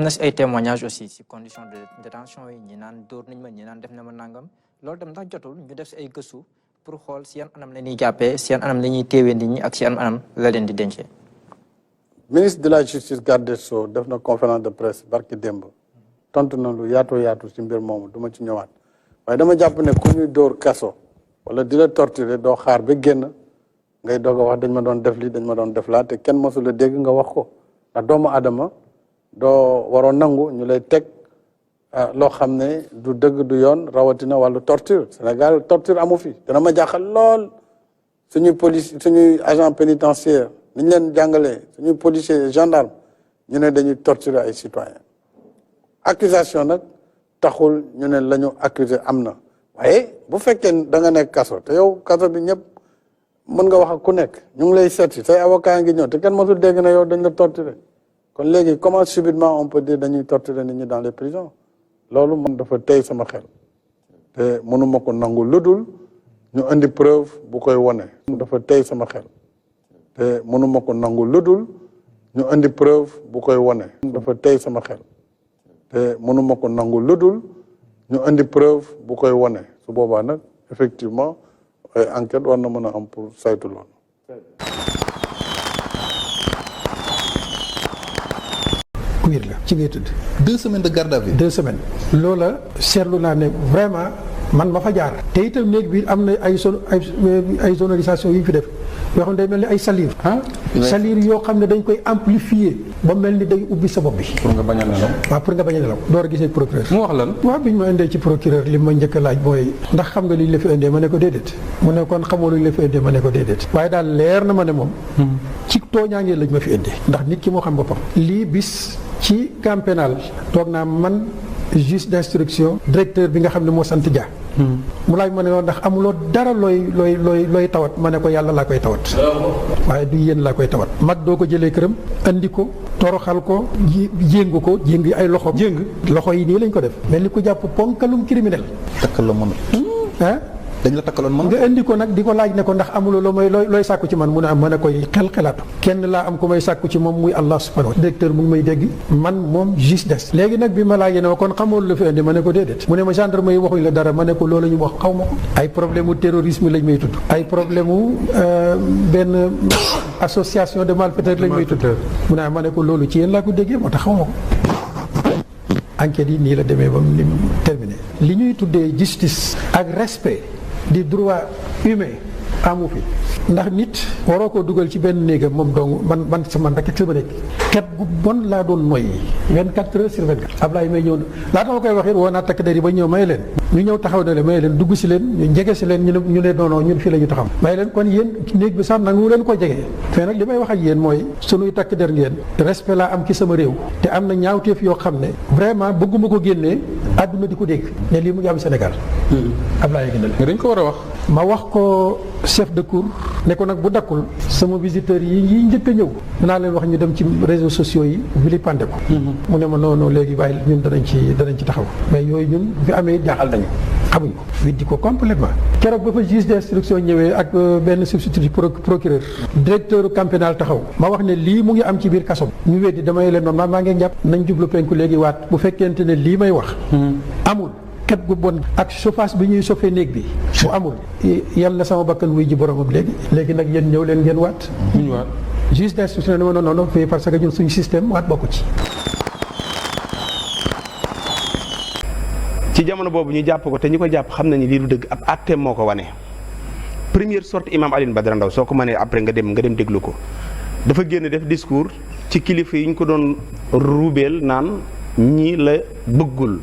am na si ay témoignages aussi si condition de détention yi ñi naan dóor nañ ma ñi naan def na ma nangam loolu tam ndax jotul ñu def si ay gëstu pour xool si yan anam la ñuy jàppee si yan anam la ñuy téewee nit ñi ak si yan anam la leen di dencee. ministre de la justice garde des Sceaux def na conférence de presse barki démb tontu na lu yaatu si mbir moomu du ma ci ñëwaat waaye dama jàpp ne ku ñuy dóor kaso wala di la torturer doo xaar ba génn ngay doog a wax dañ ma doon def lii dañ ma doon def laa te kenn mosul a dégg nga wax ko ndax doomu aadama doo waroo nangu ñu lay teg loo xam ne du dëgg du yoon rawatina wàllu torture Sénégal torture amu fi dana ma jaaxal lool suñuy police suñuy agent pénitentiaire ni ñu leen jàngalee suñuy policier gendarme ñu ne dañuy torturer ay citoyens accusation nag taxul ñu ne la ñu accusé am na waaye bu fekkee da nga nekk kaso te yow kaso bi ñëpp mën nga wax ak ku nekk ñu ngi lay seet si say avocat ngi ñëw te kenn mosul dégg na yow dañ la torturer kon léegi comment subitement on peut dire dañuy torturer nit ñi dans les prisons loolu man dafa tey sama xel te mënuma ko nangu ludul ñu indi preuve bu koy wone dafa tey sama xel te mënuma ko nangu ludul ñu indi preuve bu koy wone dafa tey sama xel te mënuma ko nangu ludul ñu indi preuve bu koy wone su boobaa nag effectivement enquête war na mën a am pour saytu loolu. kuir la ci ngay tudd 2 semaines de garde à vue. 2 semaines loola seetlu naa ne vraiment man ma fa jaar te itam néeg bi am na ay sonorisation yu ñu fi def yoo xam ne day mel ni ay salive salive yoo xam ne dañ koy amplifier ba mel ni day ubbi sa bopp bi pour nga bañ a nelaw. waaw pour nga bañ a nelaw door a gisee procureur mu wax lan. waaw bi ñu ma indee ci procureur li ma njëkk a laaj mooy ndax xam nga li ñu la fi indee ma ne ko déedéet mu ne kon xamoo lu ñu la fi indee ma ne ko déedéet waaye daal leer na ma ne moom ci tooñaangee lañ ma fi indee ndax nit ki moo xam boppam lii bis ci camp pénal toog naa man juge d'instruction directeur bi nga xam ne moo sant Dia mu laaj ma ne woon ndax amuloo dara looy tawat ma ne ko yàlla laa koy tawat waaye du yéen laa koy tawat mag doo ko jëlee këram andi ko toroxal ko jéngu ko jéng ay loxo loxo yi nii lañ ko def mel ni ku jàpp ponkalum criminel takkal la mën dañ la takkaloon mën nga indi ko nag di ko laaj ne ko ndax amuloo loo may looy sàkku ci man mu ne am ma ne koy xelaatu kenn laa am ko may sàkku ci moom muy Allah subhanahu wa taala directeur mu ngi may dégg man moom juge des léegi nag bi ma laajee ne ma kon xamoo la fi indi ma ne ko déedéet mu ne ma gendarme yi waxuñ la dara ma ne ko loolu ñu wax xaw ma ko ay problème mu terrorisme lañ may tudd ay problème mu benn association de malfaiteurs lañ may tudd mu ne ma ne ko loolu ci yéen laa ko déggee moo tax xaw ma ko enquête yi nii la demee ba mu terminé li ñuy tuddee justice ak respect di droit humain amu fi ndax nit waroo koo dugal ci benn néegam moom dong man sama rek sama nekk ket gu bon laa doon noyyi 24 heures sur 24 Ablaye may ñëw laata ma koy wax it woo naa takk der yi ba ñëw may leen ñu ñëw taxaw na le may leen dugg si leen ñu jege si leen ñu ne non ñun fii la ñu taxaw may leen kon yéen néeg bi sax nangu leen ko jege mais nag li may wax ak yéen mooy sunuy takk der ngeen respect laa am ci sama réew te am na ñaawteef yoo xam ne vraiment bëgguma ko génnee àdduna di ko dégg ne lii mu ngi am Sénégal Ablaye gën a dañ ko war a wax. ma wax ko chef de cour ne ko nag bu dakkul sama visiteurs yi njëkk a ñëw dinaa leen wax ñu dem ci réseaux sociaux yi vilipande ko mu ne ma non léegi waaye ñun danañ ci taxaw mais yooyu ñun fi amee jaaxal nañu xamuñ ko widdi ko complètement keroog ba fa juge d'instruction ñëwee ak benn substitut procureur directeur camp pénal taxaw ma wax ne lii mu ngi am ci biir kaso ñu weddi damay leen noonu maa ngi jàpp nañ jublu penku léegi waat bu fekkente ne lii may wax amul ket gu bon ak chauffage bi ñuy chauffé néeg bi bu amul yal na sama bakkan wuy ji boromam léegi nag yéen ñëw leen ngeen waat juge d'instruction ne ma non fii parce que ñun suñu système waat bokku ci jamono boobu ñu jàpp ko te ñu ko jàpp xam nañu lii du dëgg ab àtteem moo ko wane première sortie imam Alioune Badara Ndao soo ko mënee après nga dem déglu ko dafa génn def discours ci kilifa yi ñu ko doon ruubeel naan ñii la bëggul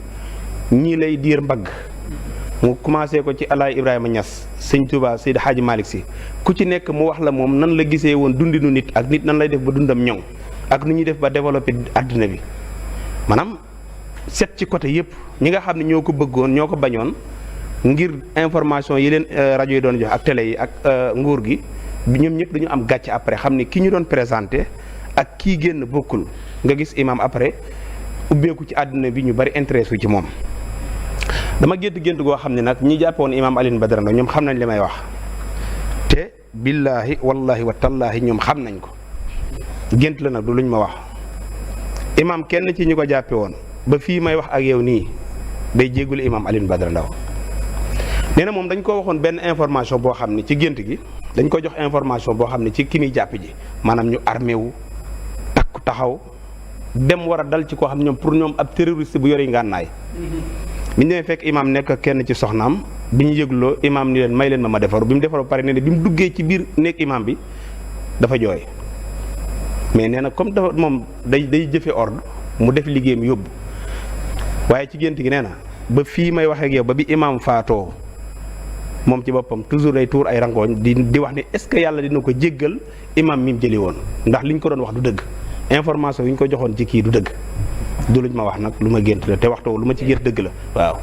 ñii lay diir mbagg mu commencé ko ci Alaay Ibrahima Niass sëñ Touba Seydi Hadji Malick Sy ku ci nekk mu wax la moom nan la gisee woon dundinu nit ak nit nan lay def ba dundam ñoŋ ak nu ñuy def ba développé àddina bi maanaam set ci côté yëpp ñi nga xam ne ñoo ko bëggoon ñoo ko bañoon ngir information yi leen rajo yi doon jox ak télé yi ak nguur gi ñoom ñëpp dañu am gàcce après xam ne ki ñu doon présenté ak kii génn bokkul nga gis imam après ubbeeku ci àddina bi ñu bari intéressé ci moom. dama gént goo xam ne nag ñi jàppoon imam Alioune Badara Ndao ñoom xam nañ li may wax te billaahi wallahi wa tallaahi ñoom xam nañ ko gént la nag du luñ ma wax imam kenn ci ñi ko jàppe woon ba fii may wax ak yow nii day jéggul imam Alioune Badara Ndao nee na moom dañ ko waxoon benn information boo xam ne ci gént gi dañ ko jox information boo xam ne ci ki muy jàpp ji maanaam ñu armé wu takku taxaw dem war a dal ci koo xam ne ñoom pour ñoom ab terroriste bu yori ngànnaay bi ñu demee fekk imam nekk kenn ci soxnaam bi ñu yëgloo imam ni leen may leen ma defaru bi mu defaru pare nee na bi mu duggee ci biir nekk imam bi dafa jooy mais nee na comme dafa moom day jëfe ordre mu def liggéeyam yóbbu waaye ci gént gi nee na ba fii may waxee ak yow ba bi imam faatoo moom ci boppam toujours day tuur ay rangooñ di wax ne est-ce que yàlla dina ko jéggal imam mi mu jëli woon ndax li ñu ko doon wax du dëgg information yi ñu ko joxoon ci kii du dëgg du luñ ma wax nag lu ma gént la te waxtu lu ma ci gént dëgg la waaw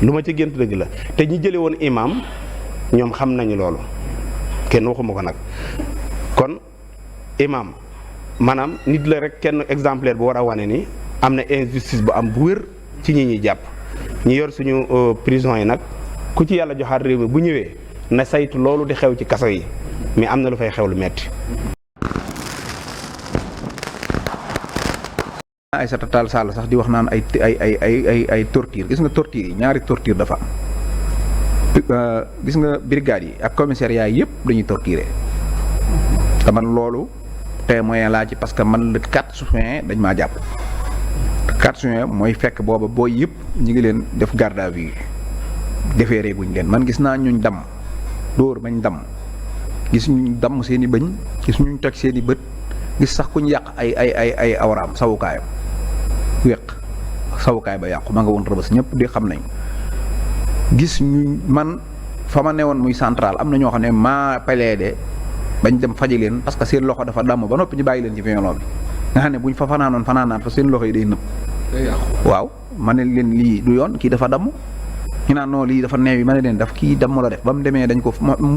lu ma ci gént dëgg la te ñi jële woon imam ñoom xam nañu loolu kenn waxuma ko nag kon imam maanaam nit la rek kenn exemplaire bu war a wane ni am na injustice bu am bu wér ci ñi ñuy jàpp ñi yor suñu prison yi nag ku ci yàlla joxaat réew mi bu ñëwee na saytu loolu di xew ci kaso yi mais am na lu fay xew lu metti Aïssata Tall Sall sax di wax naan ay torture gis nga torture yi ñaari torture dafa am gis nga brigade yi ak commissariat yi yëpp dañuy torturer te man loolu témoin laa ci parce que man le 4 juin dañ maa jàpp 4 juin mooy fekk booba booy yëpp ñu ngi leen def garde à vue defeeree guñ leen man gis naa ñuñ damm dóor bañ damm gis ñuñ damm seen i bëñ gis ñuñ toj seen i bët gis sax kuñ yàq ay awraam sawukaayam weq sawukaay ba yàqu ma nga woon Rëbës ñëpp di xam nañ gis ñu man fa ma newoon muy central am na ñoo xam ne maa plaidé bañ dem faji leen parce que seen loxo dafa damm ba noppi ñu bàyyi leen ci violon bi nga xam ne buñ fa fanaanoon fanaanaat fa seen loxo yi day nëb waaw ma ne leen lii du yoon kii dafa damm ñu naan non lii dafa neew yi ma ne leen daf kii damm la def ba mu demee dañ ko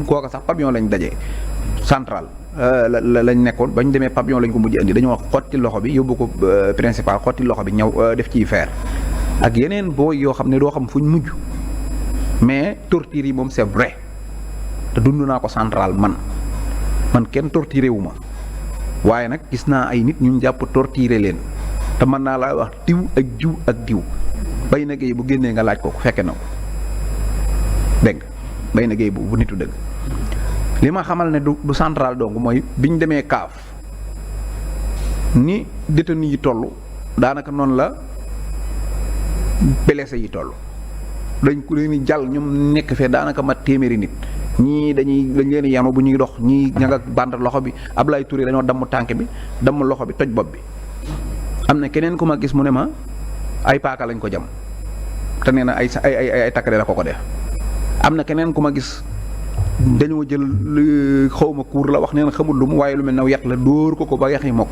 kooka sax pavillon lañ dajee central lañ nekkoon bañ demee pavillon lañ ko mujj andi dañoo xotti loxo bi yóbbu ko principal xotti loxo bi ñëw def ciy fer ak yeneen booy yoo xam ne doo xam fuñ mujj mais torture yi moom c'est vrai te dund naa ko central man kenn torturé wu ma waaye nag gis naa ay nit ñu jàpp torturé leen te mën naa laa wax diw ak jiw ak diw bay na géey bu génnee nga laaj ko fekke na ko dégg bay na géey bu nitu dëgg li ma xamal ne du central donc mooy biñ demee kaaf ni détenu yi toll daanaka noonu la blessé yi toll dañ ko leen jàll ñoom nekk fee daanaka mat téeméeri nit ñii dañ leen yanu bu ñuy dox ñii ña nga band loxo bi Ablaye Touré dañoo damm tànk bi damm loxo bi toj bopp bi am na keneen ku ma gis mu ne ma ay paaka lañ ko jam te nee na ay takkare la ko def am na keneen ku ma gis dañoo jël xawma kuur la wax nee na xamul lu mu waaye lu mel ne yat la dóor ko ba yax yi mokk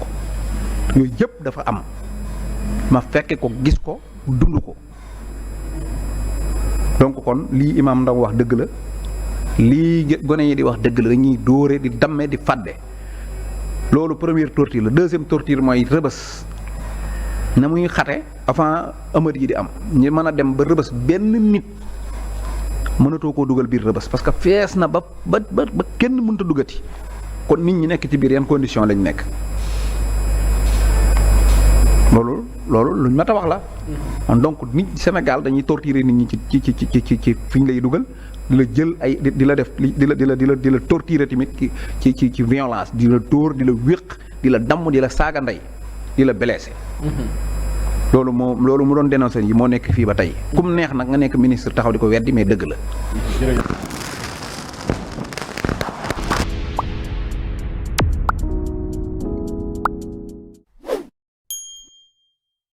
yooyu yëpp dafa am ma fekke ko gis ko dund ko donc kon lii imaam Ndao wax dëgg la lii gone yi di wax dëgg la dañuy dóore di damme di fàdde loolu première torture la deuxième torture mooy Rëbës na muy xate avant amad yi di am ñu mën a dem ba Rëbës benn nit mënatoo koo dugal biir Rëbës parce que fees na ba kenn mënta duggati kon nit ñi nekk ci biir yan condition lañ nekk loolu luñ mat a wax la donc nit Sénégal dañuy torturer nit ñi ci fi ñu lay dugal di la jël ay di la def di la torturer tamit ci violence di la dóor di la wéq di la damm di la saaga ndey di la blessé loolu mu doon dénoncé yi moo nekk fii ba tey kum neex nag nga nekk ministre taxaw di ko weddi mais dëgg la